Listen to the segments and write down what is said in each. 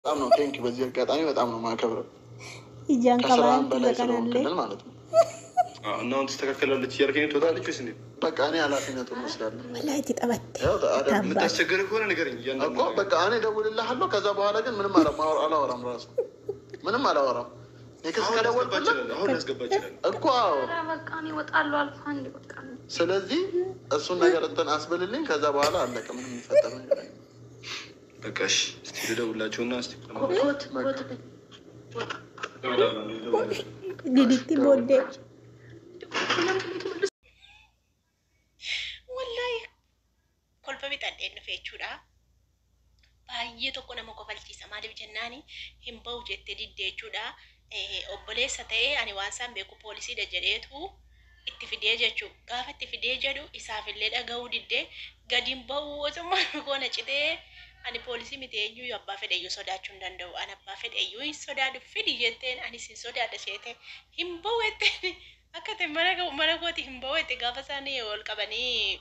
በጣም ነው ቴንክ በዚህ አጋጣሚ በጣም ነው ማከብረው Ijaan ከስራም qabaan በላይ kiyya kanallee. ስለሆንክልን ማለት ነው። እና አሁን ትስተካከላለች እያልከኝ ነው? ትወጣለች ወይስ እንዴት? በቃ እኔ ኃላፊነቱን ወስዳለሁ። Wallahi itti taphatte. ያው አደ- Tabbaa. የምታስቸግርህ ከሆነ ንገረኝ። እያንዳንዱ እኮ በቃ እኔ እደውልልሃለሁ። ከዛ በኋላ ግን ምንም አላወራም፣ ራሱ ምንም አላወራም። ኔክስ አሁን ላስገባ ከደወልኩልህ እችላለሁ። አሁን ላስገባ እችላለሁ። እኮ አዎ። ኧረ በቃ እኔ እወጣለሁ አልኩህ። አንዴ በቃ ስለዚህ እሱን ነገር እንትን አስብልልኝ። ከዛ በኋላ አለቀ። ምንም የሚፈጠር ነገር አይኖርም። በቃ እሺ፣ እስኪ ልደውልላቸውና እስኪ ኮት ኮት ልደውልላቸው። Diditti booddee. Wallahi kolfa bixadheen dhufe jechuudha. Baay'ee tokko nama kofalchiisa. Maaliif jennaani hin bahu jettee didde jechuudha. Obboleessa ta'ee ani waan isaan beeku poolisiidha jedheetu itti fidee jechuu. Gaafa itti fidee jedhu isaafillee dhaga'uu diddee gadi hin bahu osuma goona citee ani poolisii miti eenyuyyuu abbaa fedheyyuu sodaachuu hin danda'u. Ani abbaa fedheyyuu hin sodaadhu fidi jetteen ani sin sodaadha seete hin bahu jetteen akka ta'e mana kooti hin bahu jette gaafa isaan ol qabanii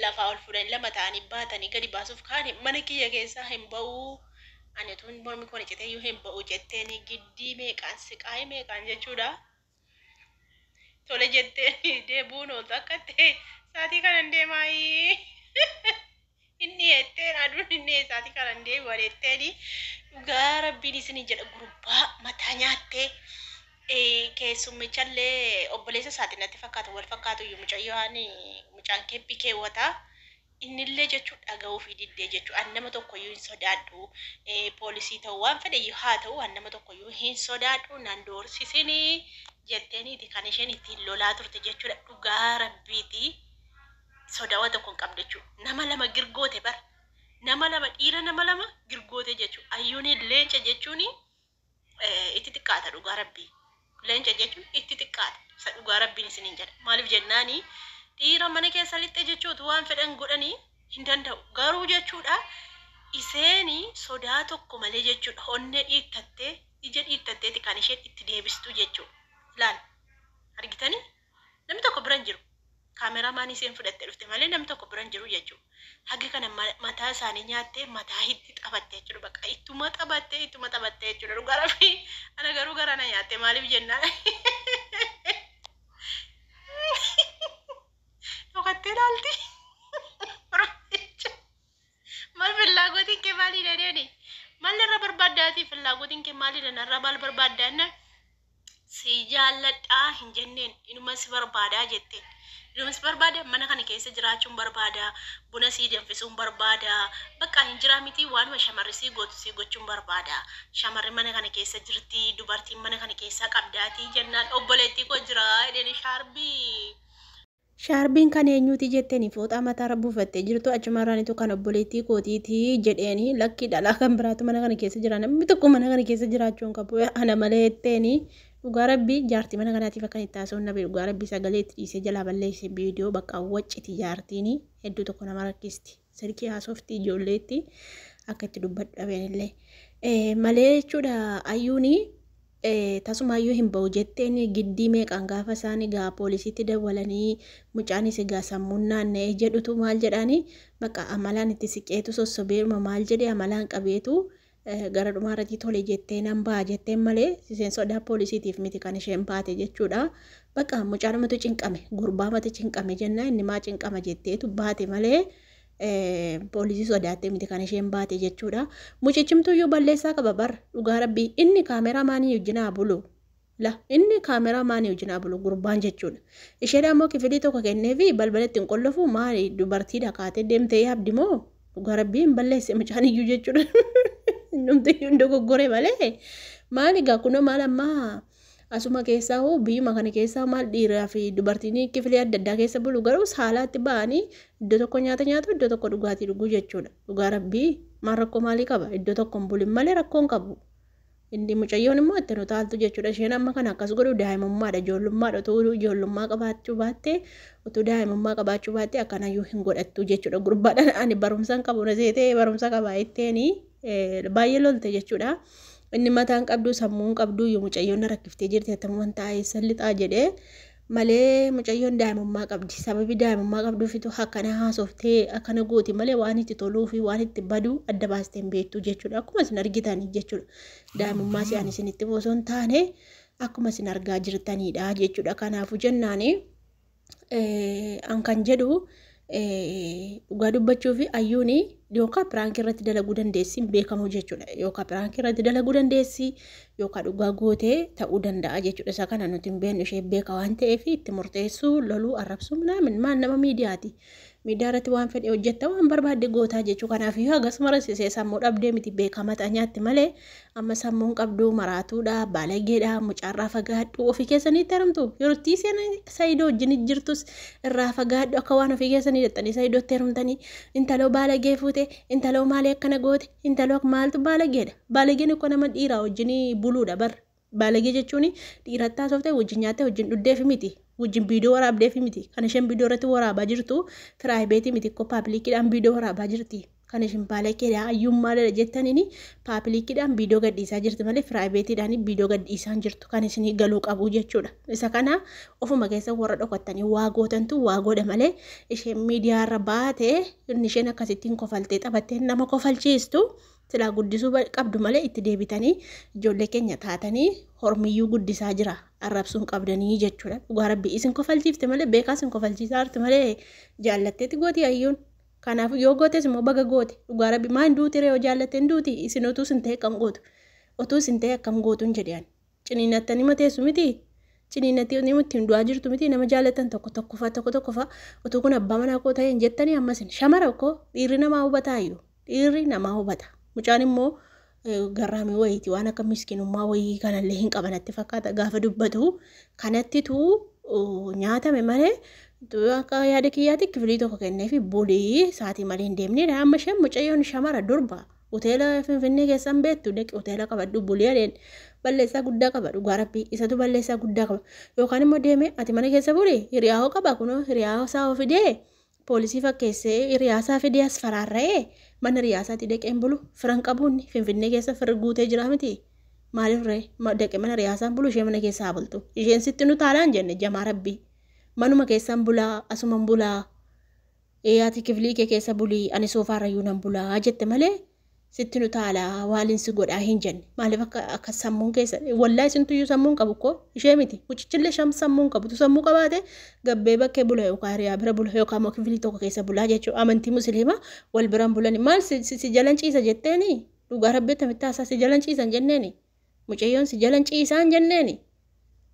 lafaa ol fuudhanii lama ta'anii baatanii gadi baasuuf kaane mana kiyya keessaa hin ba'u. Ani utuun mormi koon iciteeyyuu hin ba'u jetteen giddii meeqaan siqaayii meeqaan jechuudha. Tole jetteen deebuun ooltu akka ta'e sa'aatii kanan deemaayii. Inni jetteen aduun inni sa'aatii kanan deemu jetteen dhugaa rabbiin isin jedha gurbaa mataa nyaattee. Keessummichallee obboleessa isaatiin natti fakkaatu wal fakkaatu iyyuu mucayyoon mucaan keppii keewwataa. Innillee jechuun dhaga'uu fi diddee jechuun an nama tokkoyyuu hin sodaadhu. Poolisii ta'uu waan fedhe iyyuu haa ta'u an nama tokkoyyuu hin sodaadhu nan doorsisinii jetteeniiti kan isheen ittiin lolaa turte jechuudha. Dhugaa rabbiiti sodaa tokko hin qabdu jechuudha. Nama lama girgoote bara. Nama lama dhiira nama lama girgoote jechuudha. Ayyuun leenca jechuuni itti xiqqaata dhugaa rabbii. Leenca jechuun itti xiqqaata. Isa dhugaa rabbiin isiniin jedha. Maaliif jennaani dhiira mana keessa lixxe jechuutu waan fedhan godhanii hin danda'u. Garuu jechuudha iseeni sodaa tokko malee jechuudha onnee dhiittattee ija dhiittatteeti kan isheen itti deebistu jechuudha. Ilaal argitanii namni tokko bira hin jiru. Kaameramaan isheen fudhattee dhufte malee namni tokko bira hin jiru jechuudha. Haga kana mataa isaanii nyaattee mataa itti taphatte jechuudha. Bakka ittuma taphattee ittuma taphatte jechuudha. Dhugaa rabbii ana garuu gara na nyaatte maaliif jennaan. Dhokattee ilaalti. Maal fillaagotiin kee maalidha deeni? Maal irra barbaaddaati fillaagotiin kee maalidha? Narraa maal barbaaddaa? Si jaalladhaa hin jenneen inuma si barbaadaa jetteen. Inuma si barbaada mana kana keessa jiraachuun barbaada buna sii danfisuun barbaada bakka hin jiraa miti waanuma shamarri sii gootu sii gochuun barbaada. Shamarri mana kana keessa jirti dubartiin mana kana keessaa qabdaatii jennaan obboleettii koo jira jedheen shaarbii. Shaarbiin kan eenyuuti jetteeni fooxaa mataarra buufattee jirtu achumarraanitu kan obboleettii kootiiti jedheeni lakki dhalaa kan biraatu mana kana keessa jira namni tokko mana kana keessa jiraachuu hin qabu ana malee jetteeni dhugaa rabbii jaartii mana kanaatiif akkan itti haasa'uun nabe dhugaa rabbii sagalee itti dhiisee jalaa balleesse viidiyoo bakka wacciti jaartiin hedduu tokko nama rakkisti silkii haasofti ijoolleetti akka itti dubbadhu dhabeenillee malee jechuudha ayyuuni tasumaayyuu hin ba'u jetteen giddii meeqaan gaafa isaan egaa poolisiitti dawwalanii mucaanis egaa sammuun naanna'ee jedhutu maal jedhaani bakka amalaan itti siqeetu sossobeeruma maal jedhee amalaan qabeetu gara dhumaarratti tole jettee nan ba'a jetteen malee isheen sodaa poolisiitiif miti kan isheen baate jechuudha. Bakka mucaanumatu cinqame gurbaamatu cinqame jennaan inni maa cinqama jetteetu baate malee poolisii sodaattee miti kan isheen baate jechuudha. Mucichimtuyyuu balleessaa qaba bar dhugaa rabbii inni kaameraa maanii wajjin haa bulu. La inni kaameraa maanii wajjin haa bulu gurbaan jechuudha. Isheen ammoo kifilii tokko kenneefi balbala ittiin qollofu maali dubartiidha kaatee deemtee yaabdi moo dhugaa rabbii hin balleesse mucaan iyyuu jechuudha. Innumti iyyuu hin dogoggore malee maali egaa kunoo maal ammaa asuma keessaa hoo biyyuma kana keessaa maal dhiiraa fi dubartiin kifilee adda addaa keessa bulu garuu saalaatti ba'anii iddoo tokko nyaata nyaatu iddoo tokko dhugaatii dhuguu jechuudha. Dhugaa rabbii maal rakkoo maalii qaba iddoo tokko hin bulin malee rakkoo hin qabu. Inni mucayyoon immoo itti nu taaltu jechuudha. Isheen amma kana akkas godhu daa'imummaadha ijoollummaadha utuu ijoollummaa qabaachuu baattee utuu daa'imummaa qabaachuu baattee akkanayyuu hin godhattu jechuudha. Gurbaadhaan ani barumsa hin qabu na seetee barumsa qabaa jetteeni baay'ee lolte jechuudha. Inni mataan qabdu sammuun qabdu yoo mucayyoon na rakkiftee jirti attamuman taa'ee sallixaa jedhee Malee mucayyoon daa'imummaa qabdi. Sababii daa'imummaa qabduufitu akkana haasoftee akkana gooti malee waan itti toluu fi waan itti badu adda baastee hin beektu jechuudha. Akkuma isin argitanii jechuudha. Daa'imummaa si'aan isinitti osoo hin taane akkuma isin argaa jirtanidha jechuudha. Kanaafuu jennaani an kan jedhu dhugaa dubbachuu fi ayyuuni yookaan piraankii irratti dalaguu dandeessi beekamu jechuudha. Yookaan piraankii irratti dalaguu dandeessi yookaan dhugaa gootee ta'uu danda'a jechuudha. Isa kana nuti hin beeknu, ishee beeka waan ta'eef itti murteessuu, loluu, arrabsuu minaamin maal nama miidiyaati. Miidiyaa irratti waan fedhe hojjetta, waan barbaadde gootaa jechuudha. Kanaaf iyyuu hagas marasisee sammuu dhabdee miti, beekama ta'a nyaatti malee amma sammuun qabdu maraatuudha, baalageedha, mucaarraa fagaadhu, ofii keessaniitti heerumtu. Yeroo isheen Saayidoo wajjin jirtus irraa fagaadhu, akka waan ofii keessanii jettanii Saayidootti heerumtanii intaloo baalagee fuute, intaloo maalii akkana goote, intaloo maaltu baalageedha. Baalageen akka nama dhiiraa wajjin buluudha bar. Baalagee jechuun dhiiratti haasofte wajjin nyaatte wajjin dhugdeef miti. Wajjin viidiyoo waraabdeef miti. Kan isheen viidiyoo irratti waraabaa jirtu private miti, ko publiciidhaan viidiyoo waraabaa jirti. Kan isheen baalageedha ayyummaadha jettaniin publiciidhaan viidiyoo gadhiisaa jirti malee privateiidhaan viidiyoo gadhiisaa hin jirtu, kan isinii galuu qabu jechuudha. Isa kana ofuma keessa warra dhokattanii waa gootantu waa godha malee isheen miidiyaa irra baatee inni isheen akkasittiin kofaltee taphattee nama kofalchiistu silaa guddisuu qabdu malee itti deebitanii ijoollee keenya taatanii hormiyyuu guddisaa jira arrabsuun qabdanii jechuudha. Dhugaa rabbii isin kofalchiifte malee, beekaa isin kofalchiisaa jirti malee jaallatteetti gooti ayyuun. Kanaaf yoo gootes immoo baga goote, dhugaa rabbi maan duuti ree, yoo jaallatte hin duuti. Isin utuu isin ta'e akkam gootu? Utuu isin ta'e akkam gootuun jedhan? Ciniinattanii mateessu miti, ciniinattanii ittiin du'aa jirtu miti. Nama jaallatan tokko tokkofa tokko tokkofa utuu kun abbaa manaa koo ta'e hin jettanii? Ammas shamara koo dhiirri namaa hubataayyuu, dhiirri namaa hubata. Mucaan immoo garraamii wayiiti, waan akka miskiinummaa wayii kanallee hin qabanatti fakkaata gaafa dubbatu. Kanattitu nyaatame malee akka yaada kiyyaatti kifilii tokko kenneefi bulii, sa'aatii malee hin deemnedha. Amma isheen mucayyoon shamara durba hoteela Finfinnee keessan beektu, dhaqi hoteela qabadhu bulii adeen. Balleessaa guddaa qaba, dhugaa rabbii isatu balleessaa guddaa qaba. Yookaan immoo deeme ati mana keessa buli, hiriyaa hoo qaba, kunoo hiriyaa isaa hoo fidee poolisii fakkeessee hiriyaa isaa fidee as faraarra'ee mana hiriyaa isaatti dhaqeen bulu. Firan qabuun Finfinnee keessa firri guutee jira miti? Maaliif ree dhaqee mana hiriyaa isaan bulu? Ishee mana keessa haa bultu. Isheen sitti nu taalaan jenne jamaa rabbii manuma keessan bulaa, asuman bulaa, ati kiflii kee keessa bulii, ani soofaarrayyuu nan bulaa jette malee sitti nu taalaa waaliin si godhaa hin jenne. Maaliif akka sammuun keessa wallaa isintuyyuu sammuun qabu koo ishee miti, mucichillee sham sammuun qabutu sammuu qabaate gabbee bakkee bula yookaan hiriyaa bira bula yookaan immoo kiflii tokko keessa bulaa jechuudha. Amantii musliimaa wal biraan bulani maal si jalan ciisa jetteeni? Dhugaa rabbii tamitti haasaa, si jalan ciisan jenneeni? Mucayyoon si jalan ciisaan jenneeni?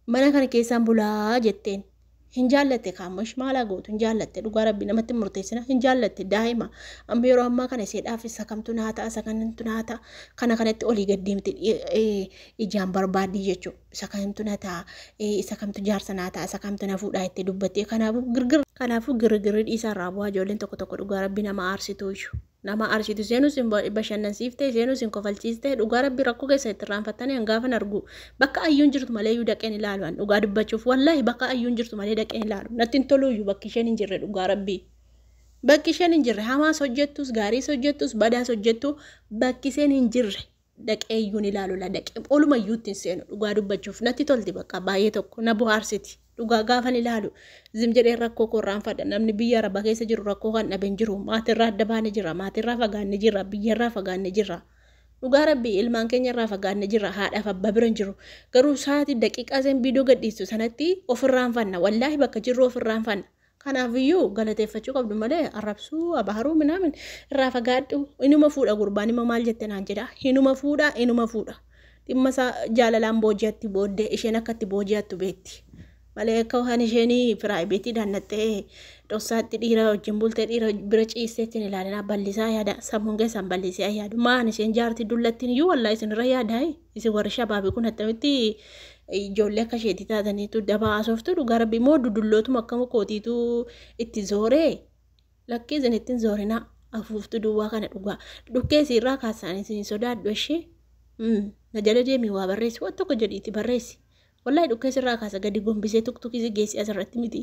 Mana kana keessaan bulaa jetteen. Hin jaallatte kaammash maalaa gootu, hin jaallatte, dhugaa rabbii namatti murteessina, hin jaallatte daa'ima. Amma yeroo ammaa kana isheedhaaf isa kamtu naa ta'a, isa kamtu naa ta'a, kana kanatti olii gad deemte ijaan barbaaddi jechuudha. Isa kamtu na ta'a, isa kamtu jaarsa naa ta'a, isa kamtu na fuudhaa itti dubbattee. Kanaafuu girgirri dhiisaa irraa bu'aa. Ijoolleen tokko tokko dhugaa rabbii nama aarsitu iyyuu. Nama aarsitu, isheenus hin bashannansiifte, isheenus hin kofalchiiste. Dhugaa rabbii rakkoo keessa itti irraanfattanii hangaafan argu. Bakka ayyuun jirtu malee iyyuu dhaqeen ilaalu. Dhugaa dubbachuuf wallaahi bakka ayyuun jirtu malee dhaqeen ilaalu natti hin tolu iyyuu, bakki isheen hin jirre, dhugaa rabbii. Bakki isheen hin jirre, hamaas hojjettus, gaariis hojjettus, badaas hojjettu, bakki isheen hin jirre dhaqee iyyuun ilaalu la, dhaqee oluma iyyuutti hin seenu. Dhugaa dubbachuuf natti tolti, bakka baay'ee tokko na bohaarsiti. Dhugaa gaafan ilaalu zim jedheen rakkoo koo irraanfadha. Namni biyya arabaa keessa jiru rakkoo kan dhabe hin jiru. Maatirraa adda baane jira, maatirraa fagaanne jira, biyyarraa fagaanne jira. Dhugaa rabbii ilmaan keenya irraa fagaanne jira, haadhaaf abbaa bira hin jiru. Garuu sa'aatii daqiiqaa isheen viidiyoo gadhiistu sanatti ofirraanfanna, wallaahi bakka jirru ofirraanfanna. Kanaafiyyuu galateeffachuu qabdu malee arrabsuu, abaaruu minaamin irraa fagaadhu. Inuma fuudha gurbaan immoo maal jette naan jedha. Inuma fuudha, inuma fuudha. Dhimma isaa jaalalaan booji'atti booddee isheen akka itti booji'attu beekti. Malee akka waan isheen privateiidhaan nattee dhoksaatti dhiira wajjin bultee dhiira bira ciisteetti hin ilaalina. Bal'isaa yaada, sammuun keessan bal'isee yaadu. Maan isheen jaartii dullattiin iyyuu wallaa isin irra yaadaa? Isin warri shabaabii kun attamitti ijoollee akka isheetii taataniitu dabaa haasoftu? Dhugaa rabbii moo dudullootuma akka kootiitu itti zooree? Lakkii, isin ittiin zoorinaa, afuuftu duwwaa kana. Dhugaa dhukkee isiirraa kaasaan isin sodaadhu. Ishee na jala deemii waa barreessi, waan tokko jedhiitti barreessi. Wallaahi dhukkee sirraa kaasa, gadi gombisee tuktukisi geessi asirratti miti.